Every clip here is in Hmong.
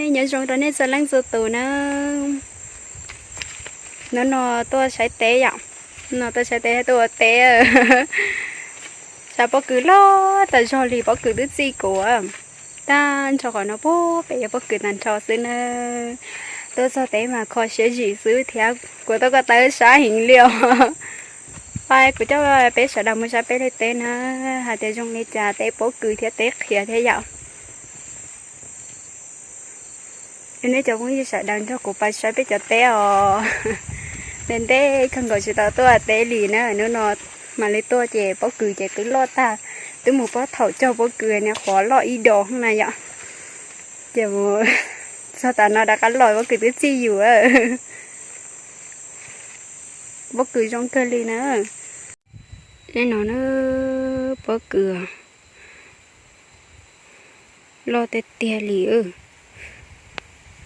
Nyob zoo rau nej txhua leej txhua tus na. Hnub no tuaj saib teb yom. No tuaj saib teb, tuaj ua teb. Saib pob kws loj tas zog li, pob kws twb txij kuv tag nrho qhov no puag pem yog pob kws tag nrho xwb na. Tuaj txog teb mas kho siab zim xwb thiab, kuv tuaj ko taw sab heev li os. Pab kuv coj peb sawv daws mus saib peb li teb na, hais tias zoo li cas, teb pob kws thiab teb qhiav thiab yom. Nej cov phooj ywg sawv daws nrog kuv pais saib peb cov teb os. Ntev ntev kawg nkaus tsis tau tuaj teb li na, hnub no mam li tuaj ces pob kws ces twb loj tag, twb mus pob thaum cog pob kws niag qhuav loj ib dos na yom. Ces mus txog tas no rov qab los pob kws twb txij yus. Pob kws zoo kawg li na. Nej no na, pob kws loj tiag tiag li.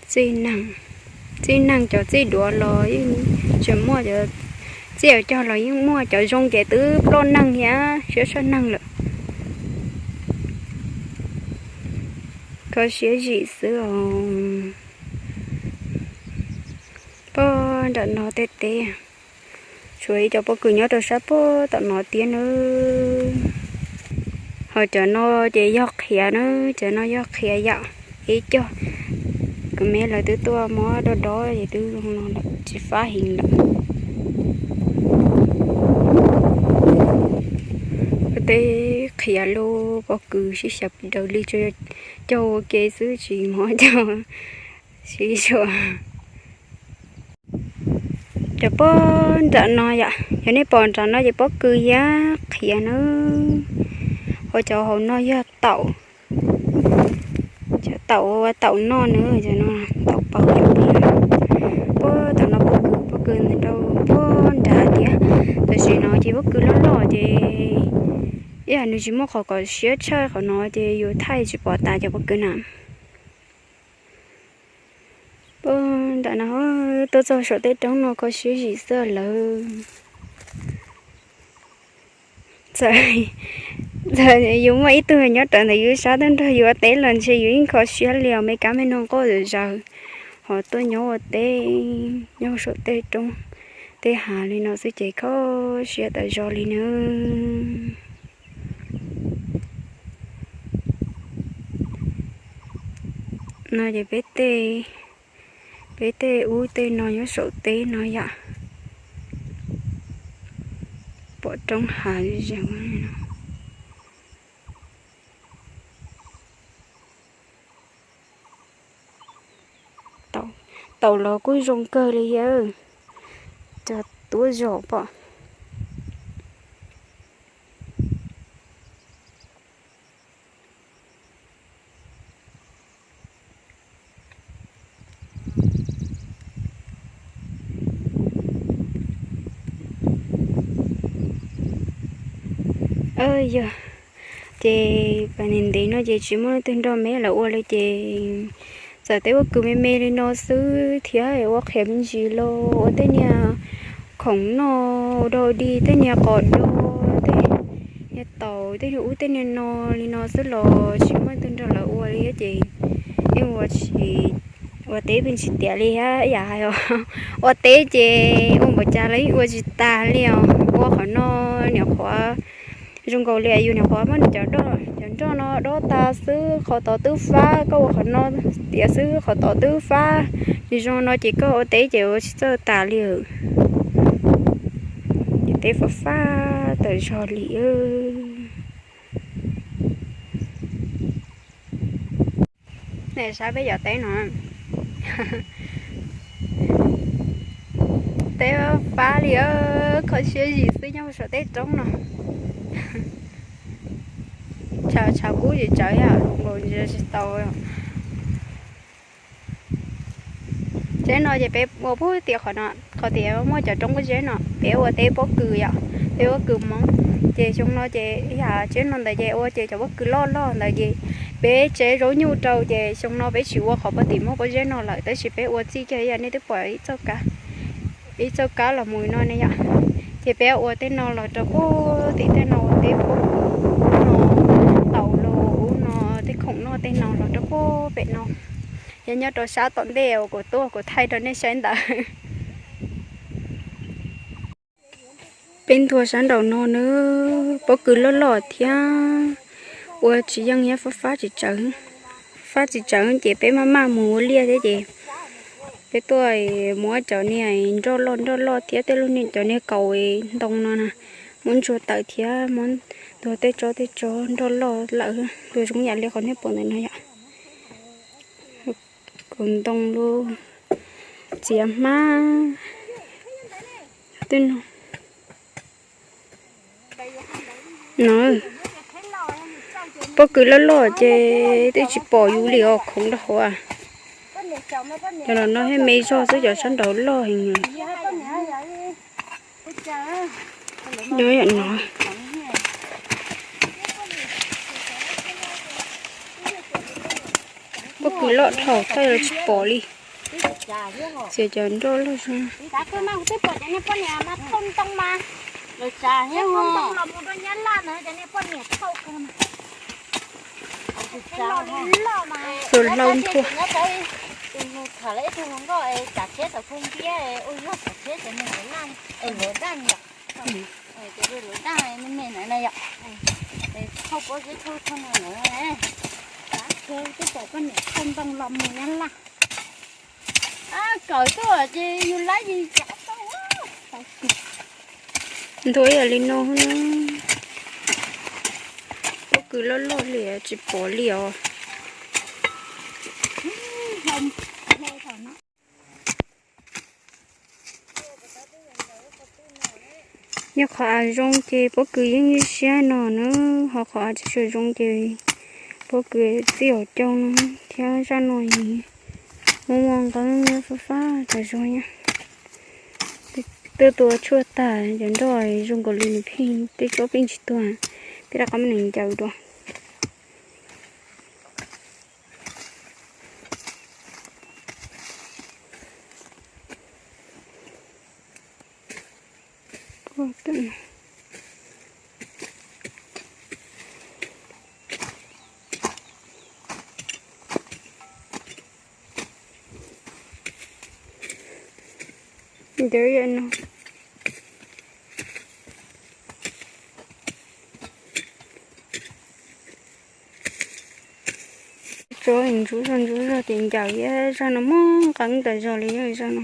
Txij neeg, txij neeg cov txij duav los yeej tseem muaj, cov txij cog los yeej muaj, cov zoo ces twb ploj neeg thiab siab tshaj neeg lawm. Kho siab zim xwb os. Pog nram no tej teb, tshuav ib cov pob kws nyob rau sab pog tom no tiag na. Ho cov no ces yog qhiav na, cov no yog qhiav yom. Ib cog kuv me lawv twb tuaj muab dob dob ces twb zoo no lawm, tsis fab heev lawm. Tej qhiav los pob kws sib xyaw daws li, tsuas yog cog ua ke xwb tsis muab cog sib xyaw. Cov pog nram no yom, yog nej pom nram no ces pob kws thiab qhiav na. Ho cov hauv no yog taum, cov taum ua taum noj na, cov no taum paus cov pog. Pog tam no pob kws, pob kws ntawm rau pog nrad thiab. Tam sim no ces pob kws loj loj ces ib yam nws tsis muaj qhov kom siab tshaj qhov no ces yus thaij tsis pom tas cov pob kws na. Pog nram no, tuaj txog saum tej roob no kho siab zim xwb lawm. Txawm yus muaj ib tug nyob rawv ntawm yus sab tuaj nrog yus ua teb los ntshe yus yeej kho siab li os, me kab me noog nqaj zom zaws, ho tuaj nyob ua teb nyob saum tej roob tej hav li no xwb ces kho siab tas zog li na. No ces peb tej, peb tej ub tej no nyob saum teb no yom. Pom roob hav zeeg. Taum los kuj zoo kawg li thiab, cov tuab zom pom. Yog ces pas ntev ntev no ces tsis muaj leej twg nrog me lawv ua li ces txawm tej pob kws me me li no xwb thiab ua qhiav me ntsis los ua tej niag khoom noj dog dig, tej niag qos do, tej niag taum, tej niag ub tej niag no li no xwb los tsis muaj leej twg nrog lawv ua li ces yeej ua tsis, ua teb pheej tsis tiav li thiab yam hais os. Ua teb ces ua npaum cas los yeej ua tsis tas li os. Ua qhov no niam qhuav zoo nkaus li yus niam qhuav muab nws cov, cov nroj no dob tas xwb qhov tod twb fab, koj ua qhov no tiav xwb qhov tod twb fab. Nws zoo no ces koj ua teb ces ua tsis txawj tas li. Ces teb fab fab tas zog li. Nej saib peb cov teb no, teb fab li, kho siab zim xwb nyob saum tej roob no. Tshav kub tsis tsawv yom, nkaus ntsia tsis tau. Tsheb no ces peb ua puag tim qhov no, qhov tias muaj cov roob pob zeb no peb ua teb pob kws yom, teb pob kws Hmoob. Ces xyoo no ces yam tsheb no ntawd ces ua ces cov pob kws loj loj ntawd ces peb tseb zaub nyuj rau ces xyoo no peb tsis ua qhov puag tim muaj pob zeb no lawm, tab sis peb ua txij kiag ib yam nej twb pom ib txoj kab, ib txoj kab los mus no ne yom. Ces peb ua tej no los rau puag tim tej no ua teb pob kws, ub no taum los ub no tej khoom noj tej no los rau puag pem no. Yog nyob rau sab tom ntej uas kuv tuaj kuv thaij rau nej saib ntawd. Peb ntuag sab nraum no na, pob kws loj loj thiab ua tsis yeej thiab, fab tsis tsawv, fab tsis tsawv ces peb maj maj mus ua liaj thiab ces peb tuaj muab cov niag nroj loj nroj loj thiab tej lub niag cov niag kaus ntoo no na, muab ntsuag tawm thiab muab ntuag tej tsob tej tsob nroj loj lawm, ntuag zoo yam li qhov nej pom ntawm no yom. Kaus ntoo lub txiav hmab twb no. No, pob kws loj loj ces twb tsis pom yus li os, khoov rau hauv. Cov no no thiab me zog xwb, cov sab nraud loj heev. Nyob yam no, pob kws loj dhau thaij los tsis pom li. Txiav cov nroj loj zog. Tus hlau nthua. Twb pom poj niam thauj ntoo los mus nyob laj. Kawm tuaj ces yus laib yus cav tau. Ntuag ib yam li no na. Pob kws loj loj li tsis pom li os. Yog qhov av zoo ces pob kws yeej siab no na, ho qhov av tsis zoo ces pob kws txij hauv caug no thiab. Zaj no muaj muaj nqeeb fab fab tas zog. Twb tua tshuaj tag, cov nroj zoo nkaus li nws pheej tej tsob pheej tsis tuag, peb rov qab muab nws ncaws dua. Ntawd yam no. Tsob ntsuab zog ntsuab zog ces ncaws thiab, zaj no muaj nqeeb tas zog li zaj no.